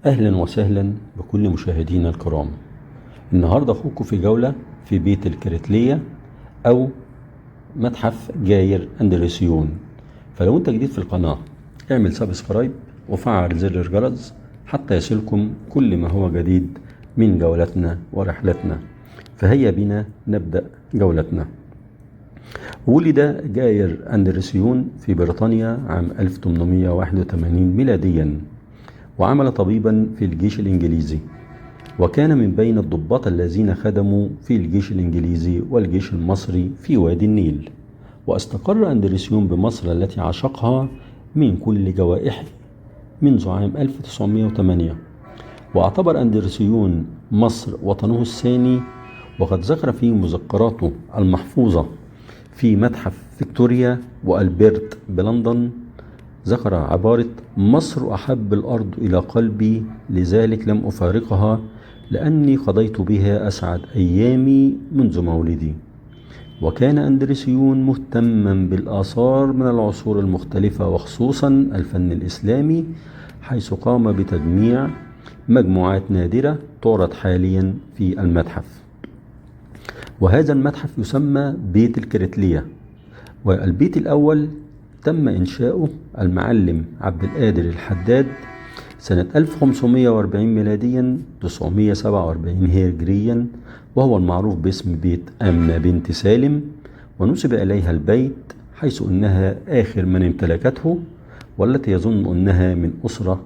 أهلا وسهلا بكل مشاهدينا الكرام. النهاردة أخوكم في جولة في بيت الكريتلية أو متحف جاير أندرسيون. فلو أنت جديد في القناة اعمل سبسكرايب وفعل زر الجرس حتى يصلكم كل ما هو جديد من جولتنا ورحلتنا. فهيا بنا نبدأ جولتنا. ولد جاير أندرسيون في بريطانيا عام 1881 ميلاديا، وعمل طبيبا في الجيش الإنجليزي، وكان من بين الضباط الذين خدموا في الجيش الإنجليزي والجيش المصري في وادي النيل. واستقر أندرسيون بمصر التي عشقها من كل جوائحه منذ عام 1908. واعتبر أندرسيون مصر وطنه الثاني، وقد ذكر في مذكراته المحفوظة في متحف فيكتوريا وألبرت بلندن، ذكر عبارة: مصر أحب الأرض إلى قلبي، لذلك لم أفارقها، لأني قضيت بها أسعد أيامي منذ مولدي. وكان أندرسيون مهتما بالآثار من العصور المختلفة وخصوصا الفن الإسلامي، حيث قام بتجميع مجموعات نادرة تعرض حاليا في المتحف. وهذا المتحف يسمى بيت الكريتلية. والبيت الأول تم إنشاؤه المعلم عبد القادر الحداد سنة 1540 ميلاديا 947 هجريا، وهو المعروف باسم بيت آمنة بنت سالم، ونسب إليها البيت حيث أنها آخر من امتلكته، والتي يظن أنها من أسرة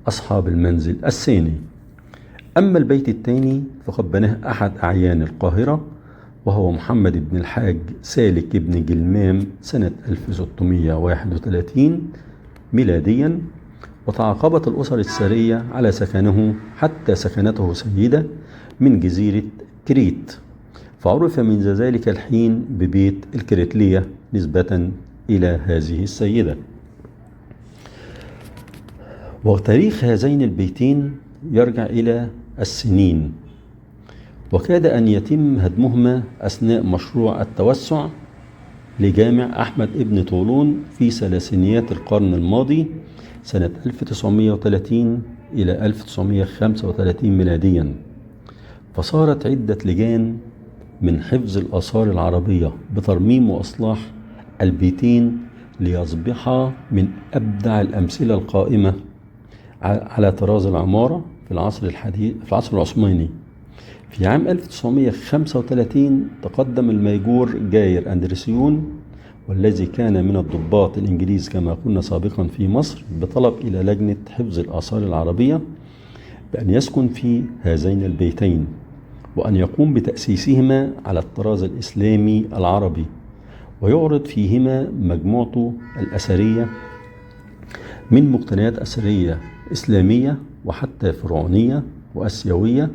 أصحاب المنزل الثاني. أما البيت الثاني فقد بناه أحد أعيان القاهرة، وهو محمد بن الحاج سالك بن جلمام سنة 1631 ميلاديا. وتعاقبت الأسر الثرية على سكنه حتى سكنته سيدة من جزيرة كريت، فعرف من ذلك الحين ببيت الكريتلية نسبة إلى هذه السيدة. وتاريخ هذين البيتين يرجع إلى السنين، وكاد أن يتم هدمهما أثناء مشروع التوسع لجامع أحمد ابن طولون في ثلاثينيات القرن الماضي سنة 1930 إلى 1935 ميلاديا. فصارت عدة لجان من حفظ الآثار العربية بترميم وإصلاح البيتين ليصبحا من أبدع الأمثلة القائمة على طراز العمارة في العصر الحديث في العصر العثماني. في عام 1935 تقدم الميجور جاير أندرسيون، والذي كان من الضباط الإنجليز كما قلنا سابقا في مصر، بطلب إلى لجنة حفظ الآثار العربية بأن يسكن في هذين البيتين، وأن يقوم بتأسيسهما على الطراز الإسلامي العربي، ويعرض فيهما مجموعته الأثرية من مقتنيات أثرية إسلامية وحتى فرعونية وأسيوية،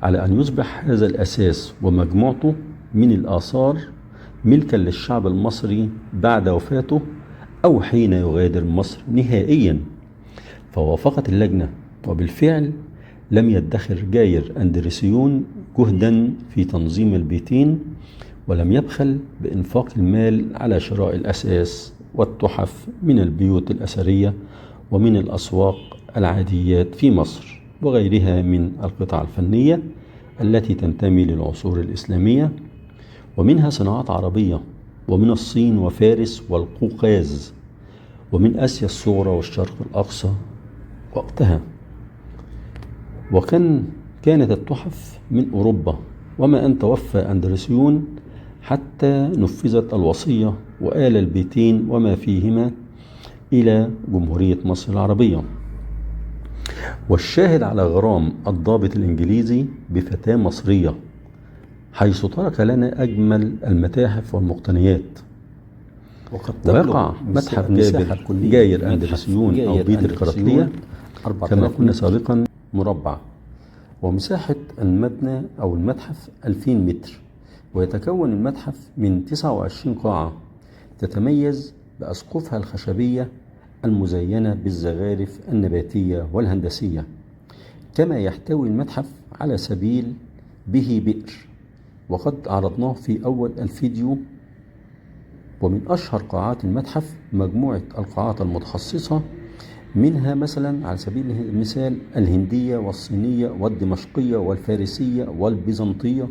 على أن يصبح هذا الأساس ومجموعته من الآثار ملكا للشعب المصري بعد وفاته أو حين يغادر مصر نهائيا. فوافقت اللجنة، وبالفعل لم يدخر جاير أندرسيون جهدا في تنظيم البيتين، ولم يبخل بإنفاق المال على شراء الأساس والتحف من البيوت الأثرية ومن الأسواق العاديات في مصر وغيرها من القطع الفنية التي تنتمي للعصور الإسلامية، ومنها صناعات عربية، ومن الصين وفارس والقوقاز، ومن آسيا الصغرى والشرق الأقصى وقتها. كانت التحف من أوروبا، وما أن توفى أندرسيون حتى نفذت الوصية وآل البيتين وما فيهما إلى جمهورية مصر العربية. والشاهد على غرام الضابط الإنجليزي بفتاة مصرية، حيث ترك لنا أجمل المتاحف والمقتنيات. ويقع متحف جاير أندرسيون أو بيت الكريتلية كما قلنا سابقا مربع، ومساحة المبنى أو المتحف 2000 متر، ويتكون المتحف من 29 قاعة تتميز بأسقفها الخشبية المزينة بالزخارف النباتية والهندسية. كما يحتوي المتحف على سبيل به بئر، وقد عرضناه في أول الفيديو. ومن أشهر قاعات المتحف مجموعة القاعات المتخصصة منها مثلا على سبيل المثال الهندية والصينية والدمشقية والفارسية والبيزنطية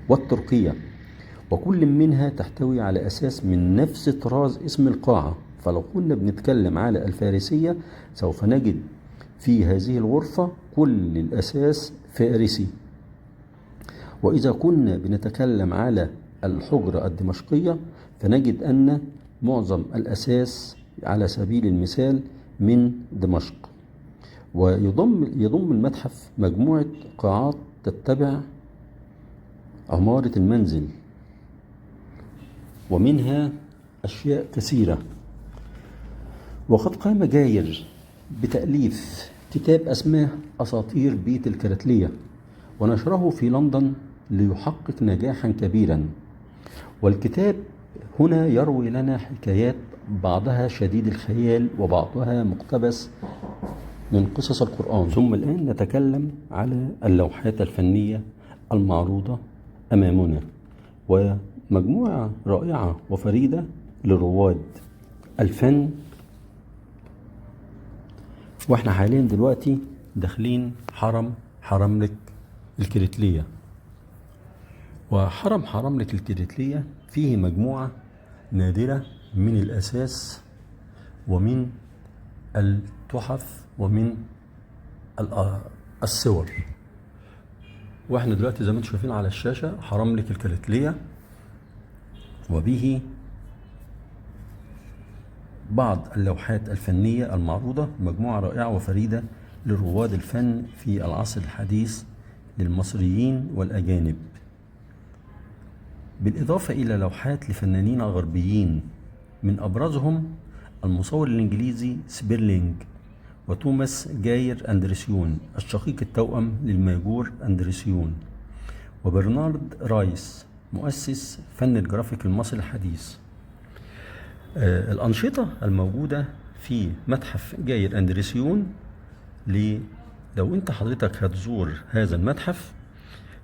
والتركية، وكل منها تحتوي على أساس من نفس طراز اسم القاعة. فلو كنا بنتكلم على الفارسية سوف نجد في هذه الغرفة كل الأساس فارسي. وإذا كنا بنتكلم على الحجرة الدمشقية فنجد أن معظم الأساس على سبيل المثال من دمشق. ويضم المتحف مجموعة قاعات تتبع عمارة المنزل، ومنها أشياء كثيرة. وقد قام جاير بتأليف كتاب اسمه أساطير بيت الكرتلية، ونشره في لندن ليحقق نجاحا كبيرا. والكتاب هنا يروي لنا حكايات بعضها شديد الخيال وبعضها مقتبس من قصص القرآن. ثم الآن نتكلم على اللوحات الفنية المعروضة أمامنا، ومجموعة رائعة وفريدة لرواد الفن. واحنا حاليا دلوقتي داخلين حرم حرملك الكرتلية. وحرم حرملك الكرتلية فيه مجموعة نادرة من الأساس ومن التحف ومن الصور. واحنا دلوقتي زي ما انتم شايفين على الشاشة حرملك الكرتلية، وبه بعض اللوحات الفنية المعروضة، مجموعة رائعة وفريدة لرواد الفن في العصر الحديث للمصريين والأجانب، بالإضافة إلى لوحات لفنانين غربيين من أبرزهم المصور الإنجليزي سبيرلينج وتوماس جاير أندرسيون الشقيق التوأم للماجور أندرسيون، وبرنارد رايس مؤسس فن الجرافيك المصري الحديث. الأنشطة الموجودة في متحف جاير أندرسيون، لو أنت حضرتك هتزور هذا المتحف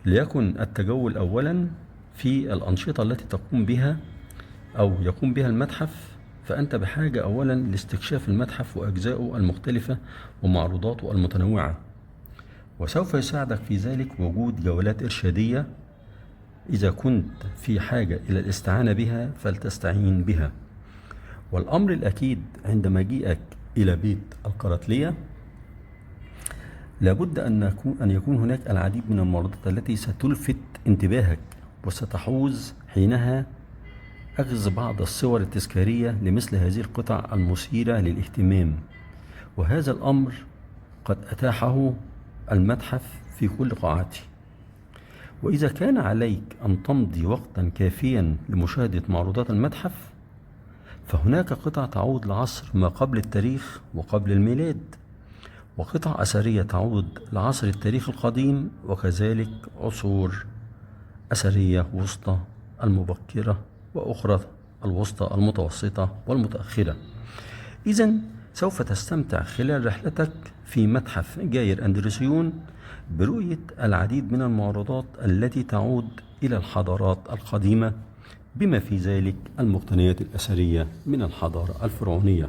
ليكن التجول أولا في الأنشطة التي تقوم بها أو يقوم بها المتحف، فأنت بحاجة أولا لاستكشاف المتحف وأجزائه المختلفة ومعروضاته المتنوعة. وسوف يساعدك في ذلك وجود جولات إرشادية، إذا كنت في حاجة إلى الاستعانة بها فلتستعين بها. والأمر الأكيد عند مجيئك إلى بيت الكرتلية لابد أن يكون هناك العديد من المعروضات التي ستلفت انتباهك، وستحوز حينها أخذ بعض الصور التذكارية لمثل هذه القطع المثيرة للاهتمام. وهذا الأمر قد أتاحه المتحف في كل قاعاته. وإذا كان عليك أن تمضي وقتا كافيا لمشاهدة معروضات المتحف، فهناك قطع تعود لعصر ما قبل التاريخ وقبل الميلاد، وقطع أثرية تعود لعصر التاريخ القديم، وكذلك عصور أثرية وسطى المبكرة وأخرى الوسطى المتوسطة والمتأخرة. إذن سوف تستمتع خلال رحلتك في متحف جاير أندرسيون برؤية العديد من المعروضات التي تعود إلى الحضارات القديمة، بما في ذلك المقتنيات الأثرية من الحضارة الفرعونية.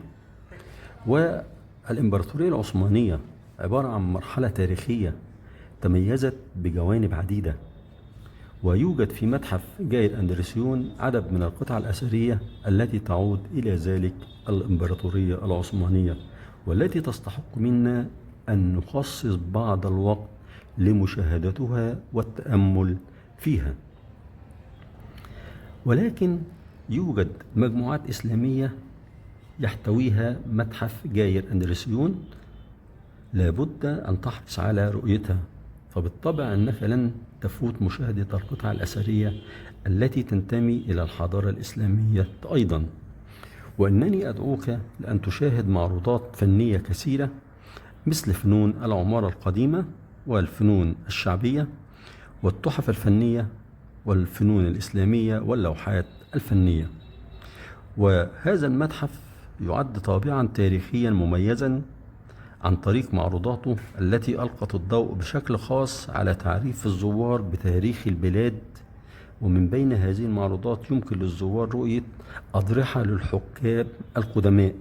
والإمبراطورية العثمانية عبارة عن مرحلة تاريخية تميزت بجوانب عديدة، ويوجد في متحف جاير أندرسيون عدد من القطع الأثرية التي تعود إلى ذلك الإمبراطورية العثمانية، والتي تستحق منا أن نخصص بعض الوقت لمشاهدتها والتأمل فيها. ولكن يوجد مجموعات إسلامية يحتويها متحف جاير أندرسيون لابد أن تحرص على رؤيتها، فبالطبع أنك لن تفوت مشاهدة القطع الأثرية التي تنتمي إلى الحضارة الإسلامية أيضا. وإنني أدعوك لأن تشاهد معروضات فنية كثيرة مثل فنون العمارة القديمة والفنون الشعبية والتحف الفنية والفنون الإسلامية واللوحات الفنية. وهذا المتحف يعد طابعا تاريخيا مميزا عن طريق معروضاته التي ألقت الضوء بشكل خاص على تعريف الزوار بتاريخ البلاد. ومن بين هذه المعروضات يمكن للزوار رؤية أضرحة للحكام القدماء،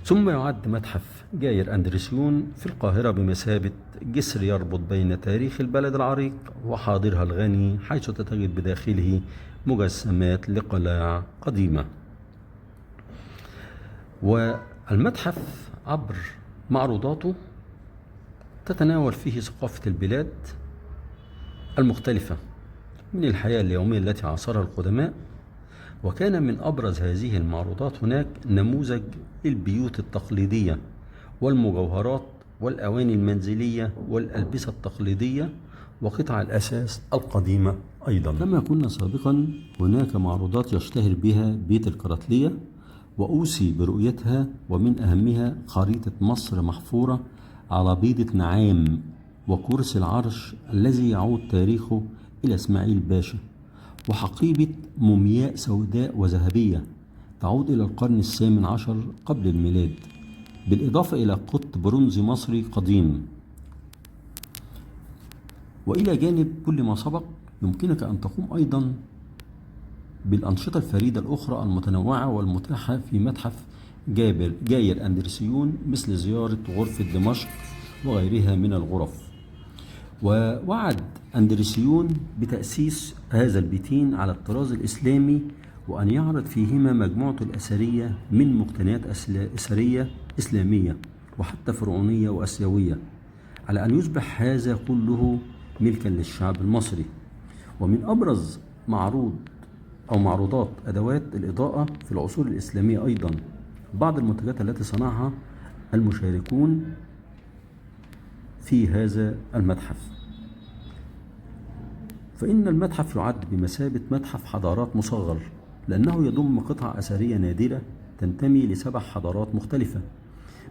ثم يعد متحف جاير أندرسيون في القاهرة بمثابة جسر يربط بين تاريخ البلد العريق وحاضرها الغني، حيث تجد بداخله مجسمات لقلاع قديمة. والمتحف عبر معروضاته تتناول فيه ثقافة البلاد المختلفة من الحياة اليومية التي عاصرها القدماء. وكان من أبرز هذه المعروضات هناك نموذج للبيوت التقليدية والمجوهرات والأواني المنزلية والألبسة التقليدية وقطع الأثاث القديمة أيضا. كما قلنا سابقا، هناك معروضات يشتهر بها بيت الكراتلية، وأوصي برؤيتها، ومن أهمها خريطة مصر محفورة على بيضة نعام وكرسي العرش الذي يعود تاريخه إلى إسماعيل باشا، وحقيبة مومياء سوداء وذهبية تعود إلى القرن الثامن عشر قبل الميلاد، بالإضافة إلى قط برونزي مصري قديم. وإلى جانب كل ما سبق، يمكنك أن تقوم أيضا بالأنشطة الفريدة الأخرى المتنوعة والمتاحة في متحف جاير أندرسيون، مثل زيارة غرفة دمشق وغيرها من الغرف. ووعد أندرسيون بتأسيس هذا البيتين على الطراز الإسلامي، وأن يعرض فيهما مجموعته الأثرية من مقتنيات أثرية إسلامية وحتى فرعونية وأسيوية، على أن يصبح هذا كله ملكا للشعب المصري. ومن أبرز معروضات أدوات الإضاءة في العصور الإسلامية أيضا بعض المنتجات التي صنعها المشاركون في هذا المتحف. فإن المتحف يعد بمثابة متحف حضارات مصغر، لأنه يضم قطع أثرية نادرة تنتمي ل7 حضارات مختلفة،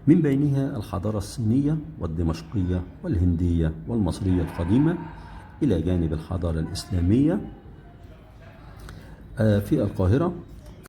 من بينها الحضارة الصينية والدمشقية والهندية والمصرية القديمة، إلى جانب الحضارة الإسلامية في القاهرة